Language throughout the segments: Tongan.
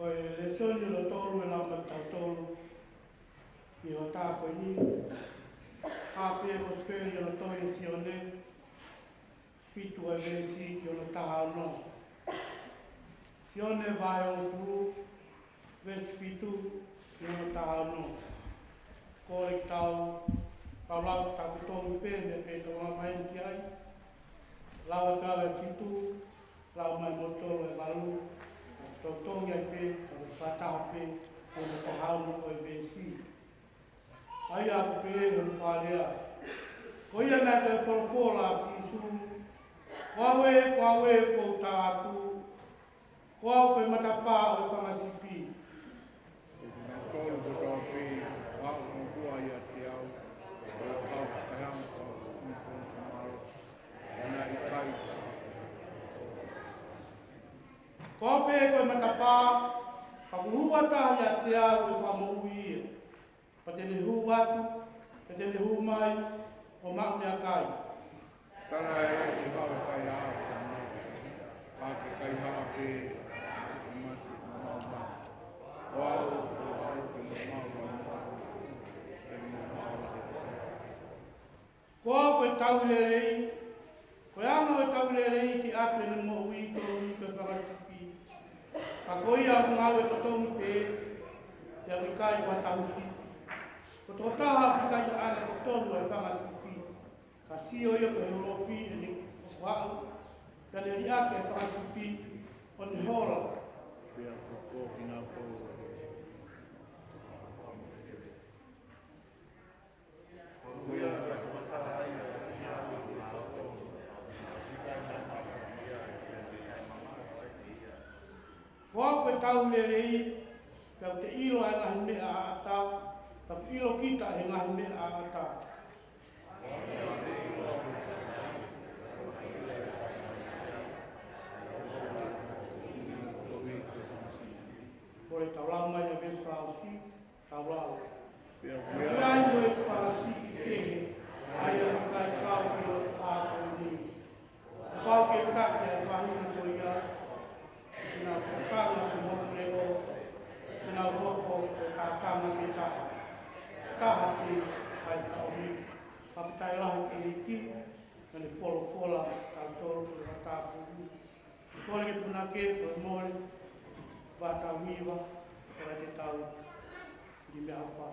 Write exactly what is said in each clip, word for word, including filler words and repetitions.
Ko e lēsoni hono tolu ʻe lau maʻatautolu ʻi he hoʻatā ko eni, ʻa e Kosipeli ʻa e tohi ʻa Sione, fitu ʻa e veesi ki hono taha ono. Sione vahe hongofulu, veesi fitu ki hono taha ono. Kole ke tau lau ʻa e tohi pē, meʻa pē ʻoku tau lau mai ki ai. Lau ʻa e fitu, lau mai mo e tolu ʻa e valu, ʻo totongi ai pē, ʻo fakataha pē, ki hono taha ono ʻo e veesi. ʻA ia ʻoku pehē hono fakalea: Ko ia naʻe toe folofola ʻa Sīsū: Ko au ē, ko au ē, ʻoku ou tala atu, ko au ko e matapā ʻo e fanga sipi. Ko kinautolu kotoa pē ʻoku haʻu ʻo ʻohake ʻiate au, ʻoku ou kau fakataha mo au ʻi hono tamaroa, ʻa ia naʻe ʻikai. Ko au pē ko e matapā, ka kuo hū ʻa e taha ʻiate au ʻe fakamoʻui ia. Pea te ne hū atu, pea te ne hū mai, ʻo maʻu meʻakai. Tala ē, ʻe haʻu e kaihaʻa ʻo tane, ka ko e kaihaʻa pē, ʻe mate, ʻo maʻu mai. Ko au, ko au, ke maʻu mai, ke maʻu mai. Ko au ko e tauhi lelei, ko e anga ʻo e tauhi lelei ke ʻatu ʻene moʻui koeʻuhi ko e fanga sipi. Ka ko ia ʻoku ngāue totongi pē, pea ʻoku ʻikai ko ha tauhi sipi. Ko e tokotaha ʻoku ʻikai ʻaʻana totonu ʻa e fanga sipi, ka sio ia ko e ulofi ʻene ʻoku haʻu, pea ne liʻaki ʻa e fanga sipi ʻo ne hola. Pea ko kinautolu ē. Ko au ko e tauhi lelei, pea ʻoku te ʻilo ʻa e ngaahi meʻa ʻaʻata, pea ʻoku ʻilo kita ʻe he ngaahi meʻa ʻaʻata. Kole ke tau lau mai ʻa e veesi fakaʻosi. Tau lau. Pea ʻoku ʻi ai mo e fanga sipi kehe, ʻa ia ʻoku ʻikai kau ki he ʻaho ko eni. Kuo pau ke taki ʻa e faʻahinga ko ia, ke nau tokanga ki hoku leʻo, ke nau hoko ko e tātanga pē taha, taha pē ʻi he ʻaho ni. Fakafetaʻi lahi ki he ʻEiki, naʻa ne folofola kiate kitautolu ʻi he hoʻatā ko eni. Kole ke punake, ko e mole, vahe taha hiva, kole ke tau ʻi he meʻa ʻofa.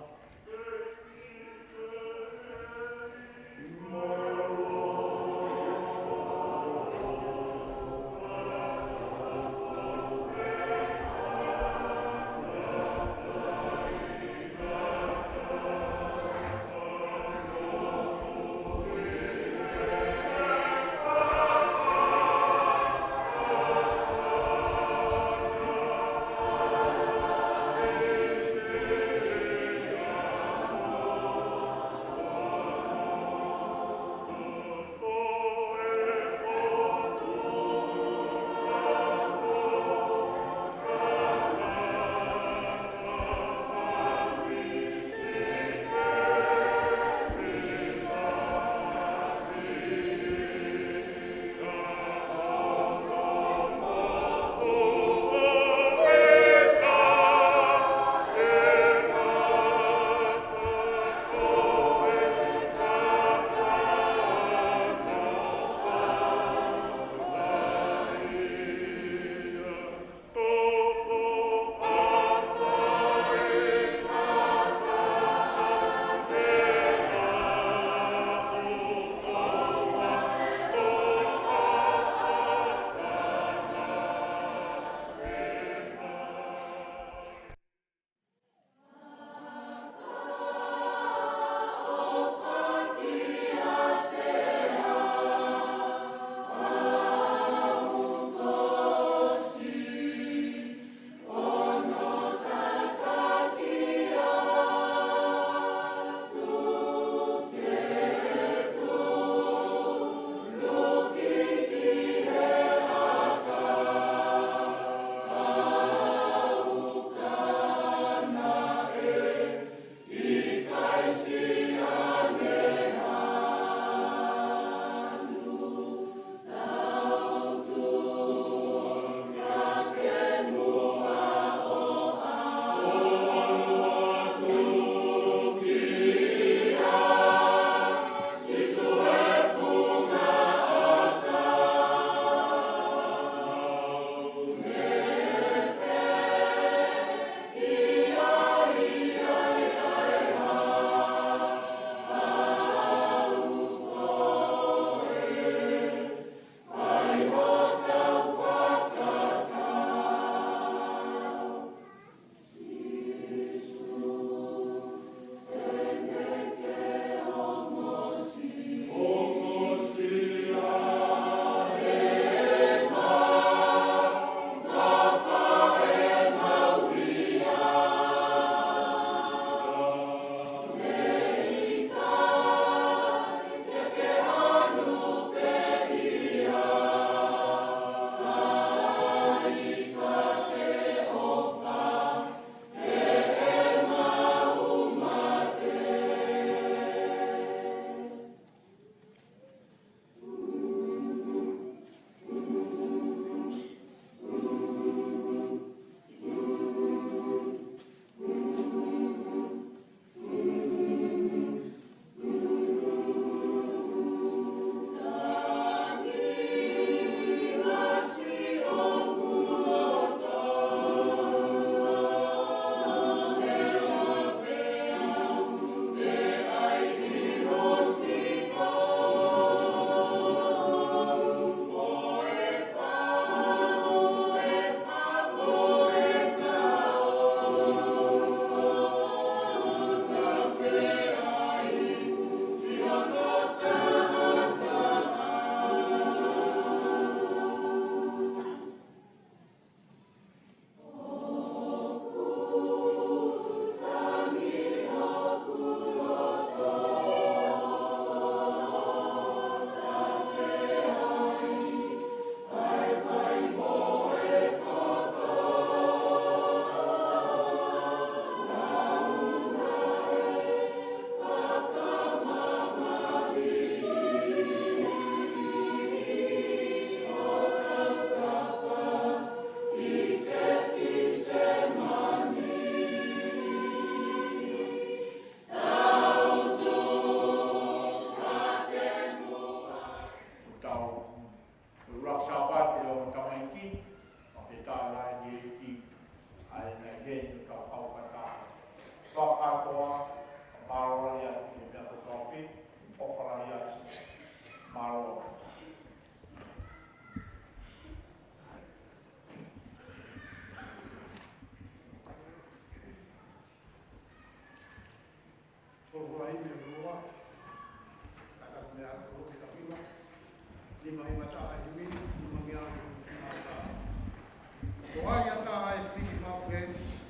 Ko hai ha taha ʻe piki maʻu pē,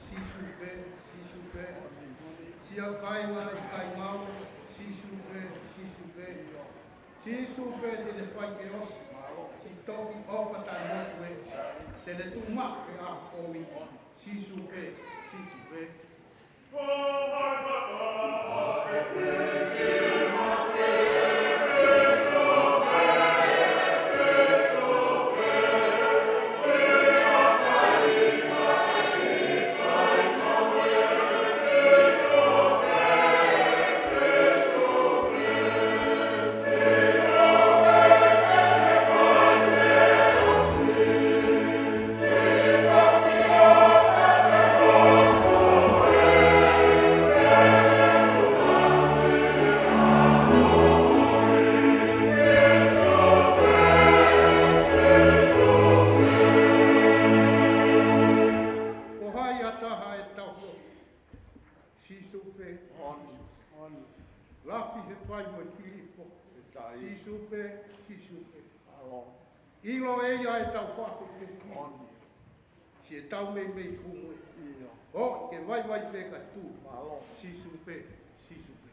Sīsū pē, Sīsū pē. Siʻa kāinga ʻikai maʻu, Sīsū pē, Sīsū pē. Sīsū pē te ne fai ke ʻosi, siʻi toki ʻofa taʻemoʻui, te ne tuʻu maʻu he ʻaho kovi, Sīsū pē, Sīsū pē. Ko hai ha taha ʻe tauhi, Sīsū pē. Lafi he fai mo e fili foki, Sīsū pē, Sīsū pē. ʻIlo ʻe ia ʻetau fakafeʻiloaki, siʻetau meimei humu ē. ʻIo, ke vaivai pē ka tuʻu, Sīsū pē, Sīsū pē.